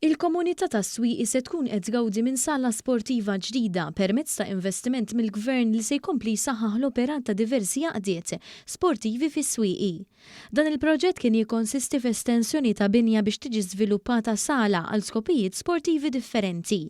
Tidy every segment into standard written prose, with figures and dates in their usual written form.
Il-komunità tas-Swieqi se tkun qed tgawdi minn sala sportiva ġdida permezz ta' investiment mill-Gvern li se jkompli jsaħħaħ l-operat ta' diversi għaqdiet sportivi fis-Swieqi. Dan il-proġett kien jikkonsisti f'estensjoni ta' binja biex tiġi żviluppata sala għal skopijiet sportivi differenti.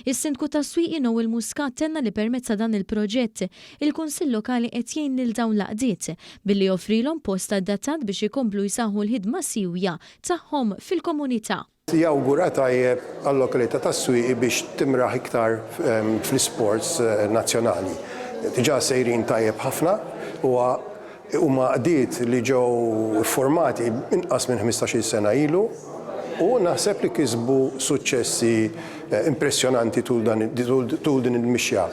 Is-Sindku tas-Swieqi Noel Muscat tenna li permezz ta' dan il-proġett, il-Kunsill Lokali qed jgħin lil dawn l-għaqdiet billi joffrilhom post adattat biex ikomplu jsaħħu l-ħidma siewja tagħhom fil-komunità. Jawgura tajjeb għal-lokalità tas-Swieqi biex timraħ iktar fl-isports nazzjonali. Diġà sejrin tajjeb ħafna, huwa Huma għaqdiet li ġew iffurmati inqas minn ħmistax-il sena ilu u naħseb li kisbu suċċessi impressjonanti tul dan tul din il-mixja.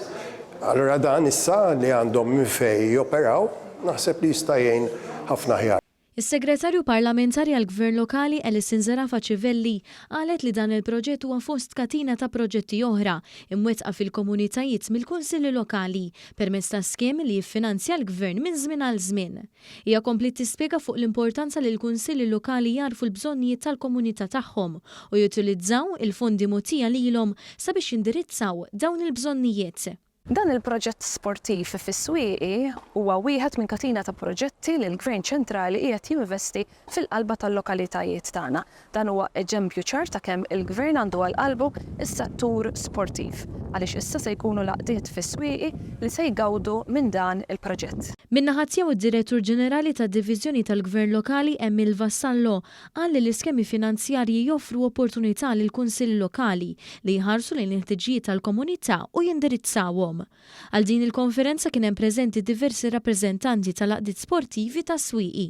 Allura dan issa li għandhom minn fejn joperaw, naħseb li jista' jgħin ħafna aħjar. Is-Segretarju Parlamentari għall-Gvern Lokali Alison Zerafa Civelli qalet li dan il-proġett huwa fost katina ta' proġetti oħra imwettqa fil-komunitajiet mill-Kunsilli Lokali permezz ta' skemi li jiffinanzja l-Gvern minn żmien għal żmien. Hija kompliet tispjega fuq l-importanza li l-Kunsilli Lokali jagħrfu l-bżonnijiet tal-komunità tagħhom u jutilizzaw il-fondi mogħtija lilhom sabiex jindirizzaw dawn il-bżonnijiet. Dan il-proġett sportiv fis-Swieqi huwa wieħed minn katina ta' proġetti li l-Gvern ċentrali qiegħed jinvesti fil-qalba tal-lokalitajiet tagħna. Dan huwa eġempju ċar ta' kemm il-Gvern għandu għal qalbu s-settur sportiv, għaliex issa se jkunu l-għaqdiet fis-Swieqi li se jgawdu minn dan il-proġett. Min-naħa tiegħu d-Direttur Ġenerali tad-Diviżjoni tal-Gvern Lokali Emil Vassallo qal li l-iskemi finanzjarji joffru opportunità lill-Kunsilli Lokali li jħarsu lejn il-ħtiġijiet tal-komunità u jindirizzawhom. Għal din il-konferenza kien hemm preżenti diversi rappreżentanti tal-għaqdiet sportivi tas-Swieqi.